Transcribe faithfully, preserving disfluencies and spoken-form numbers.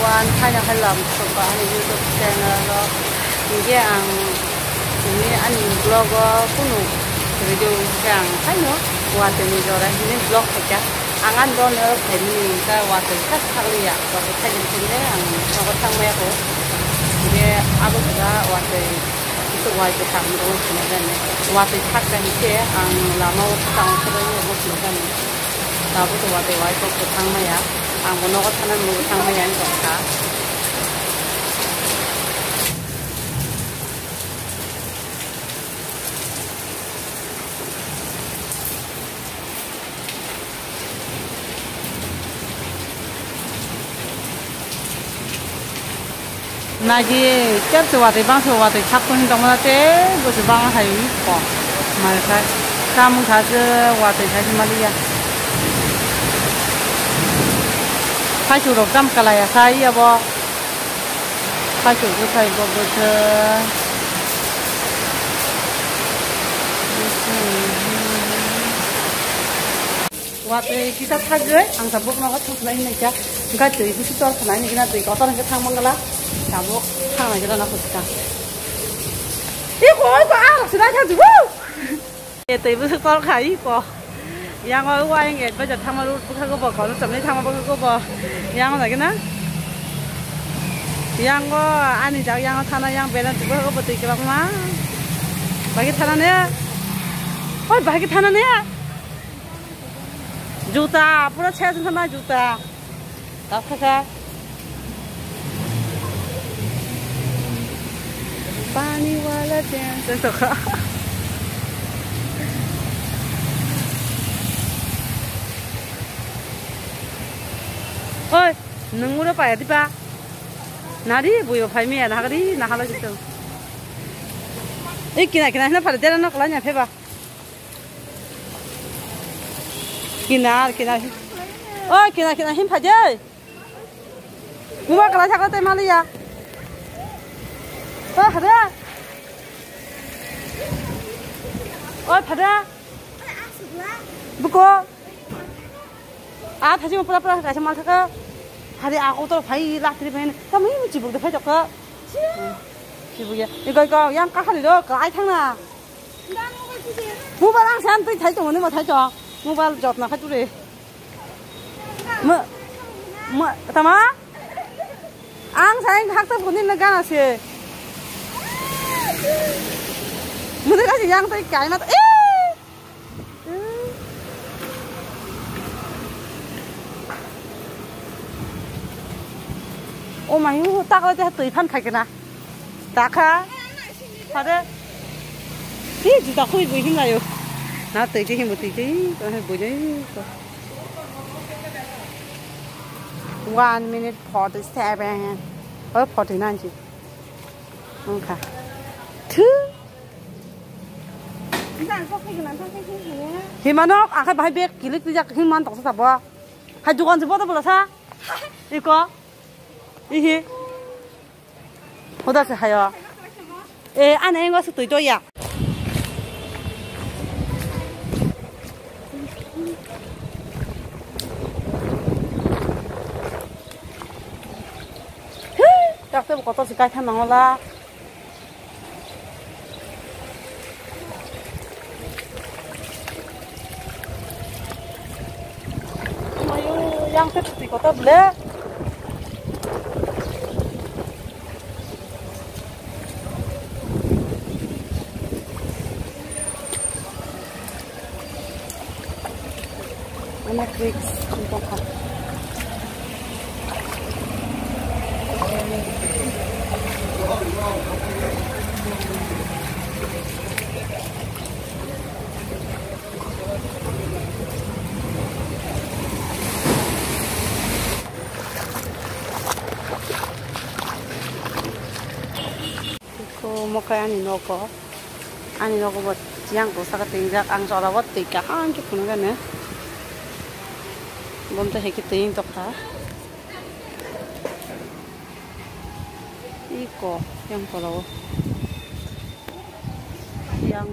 Ang thaino hai lam sokha ani YouTube channel o. Hinkhe ang tini ani vlog o kunu video hinkhe ang thaino watwi ni jora hini vlog khaikha. Ang ani bono phaimani hinkhe watwi kha sakliya, watwi khaijak hinkhe ang nogo thangmaya kho. Hinkhe abo saka watwi kisa watwi hamjak hinwi sinai jani. Watwi khaksa hinkhe ang lama o tang khorwi hinwi sinai jani. Tabuk watwi wai kok thangmaya. Ang bo nogo thana nogo thangmaya wngkha. Naidi, ter se watwi bangso watwi sak tongwi tongma na te, busi bang hai ko. Mai khai, tam kha se watwi khai se maliya. Khai su rok tam kalaya sai abo. Khai su bu sai bo bu se. Watwi kisa thagwi ang tabuk nogo thangkhlai hinwi kha. Wngkha twi busi tor khna hinwi khe na twi kotor hinkhe thang mangala. Tabuk thang nai khe rana khuska. Iko, iko, ah, sinai thang jubu. E twi busi tor kha, iko. Yang o wa yang advisor thangma road bwkha go bo, kono chomni thangma bwkha go bo. Yang o lagi na. Yang o ani jak yang o thana yang balance bwkha go bo twi kwbangma. Bagi thana ne. Oi, bagi thana ne. Juta, pura chhe chhe ma juta. Kap kha kha. Pani wala dance to kha. Oi, nung uro paya dipa. Nari buyo phai miya nagari nahala jitu. Ei kina kina hina phare dera nok lanya pheba. Kinar, kinar. Oi, kinar, kinar, him phai de. Mobile kalai sakla tei maliya. Oi, hade. Oi, phade. Buko. A, thachi mo pura pura kaisa mal thaka. Hade, a, kotor phai, latri phai. Tamo him chibuk de phai jokka. Chibuk ya. Igoi ko, yang kahali ro, kalai thangna. Mobile ang san twi thai tongo, nima thai tong? Mobile jotna khai ture. Ma, ma, tama? Ang sai hakta phone na gana se. Mune kasi yang twi kai mat. Eh! O mayu, takla te twi phan khai kena. Takha. Hade. Hi, juta khui bui him layo. Na twi te him twi te, ko hai bui dai ko. One minute forty-seven. Oh, forty-nine ji. Wngkha. Thu. Himano, akhai bahai bag kilik twijak him man tongsa sabo. Hai dukan se bodo bola sa. Iko. Ihi. Hoda se hayo. E, ane engo se twi to ya. Takte bo kotor se kaitha nangola. Mayo, yang te twi kotor ble. Electric tongkha. Ko mokai ani nogo. Ani nogo bo yang ko saka twi jak ang jora bo twi kaham khe phunuk ani. Bom tei hai khe twi tokha. Iko yang tola o. Yang